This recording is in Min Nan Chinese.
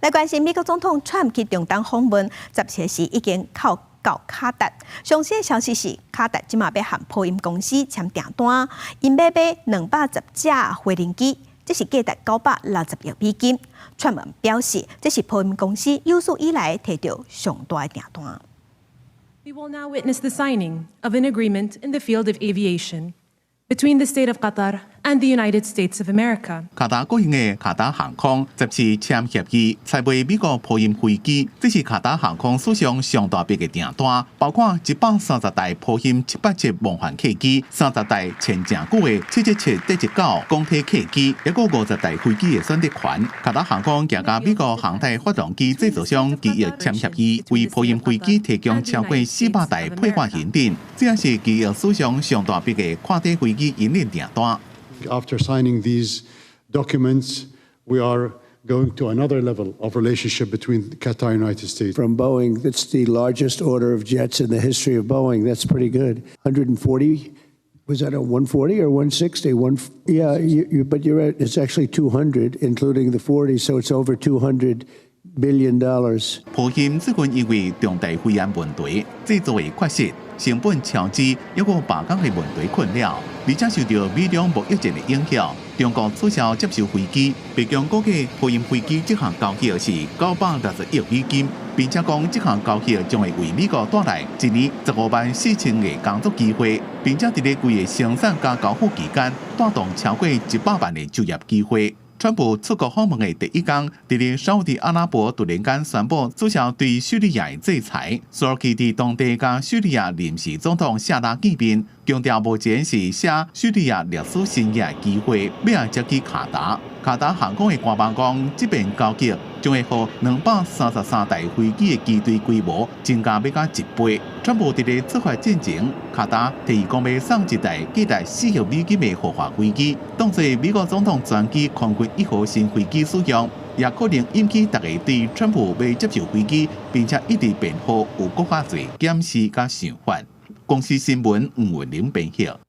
來關心美國總統川普去中東訪問，17時已經到到卡達。上新消息是，卡達這馬欲和波音公司簽訂單，𪜶欲買210架飛行機，這是價值960億美金。川普表示，這是波音公司有史以來提著上大的訂單。 We will now witness the signing of an agreement in the field of aviation between the state of Qatar and the United States of America. 卡達國營的卡達航空十四簽協議，採買美國波音飛機，這是卡達航空史上上大筆的訂單，包括130台波音787夢幻客機、30台前誠久的777-9鋼鐵客機，抑閣50台飛機的選擇權。卡達航空也佮美國航太發動機製造商奇異簽協議，為波音飛機提供超過400台配換引擎，這也是奇異史上上大筆的跨地飛機引擎訂單。 After signing these documents, we are going to another level of relationship between Qatar and United States. From Boeing, that's the largest order of jets in the history of Boeing. That's pretty good. 140, was that a 140 or 160? One, yeah, but you're right. It's actually 200, including the 40, so it's over $200 billion. 波音最近因為重大肺炎問題、製造的缺失、成本超支，抑閣罷工的問題困擾，而且受著美中貿易戰的影響，中國取消接受飛機。白宮估計波音飛機這項交易是960億美金，並且講這項交易將會為美國帶來一年15萬4千個工作機會，並且佇咧規个生產佮交付期間帶動超過100萬的就業機會。川普出國訪問的第一工，佇咧沙烏地阿拉伯突然間宣布取消對敘利亞的制裁，隨後佇當地佮敘利亞臨時總統夏拉見面，強調目前是寫敘利亞歷史新頁的機會，欲來接去卡達。卡達航空的官網講，這筆交易將會予233台飛機的機隊規模增加欲到一倍。川普佇咧出發進前，卡達提議講欲送一台價值4億美金的豪華飛機，當做美國總統專機空軍一號新飛機使用，也可能引起大家對川普欲接受飛機，並且一直辯護有閣較濟檢視佮想法。公視新聞吳文玲編譯。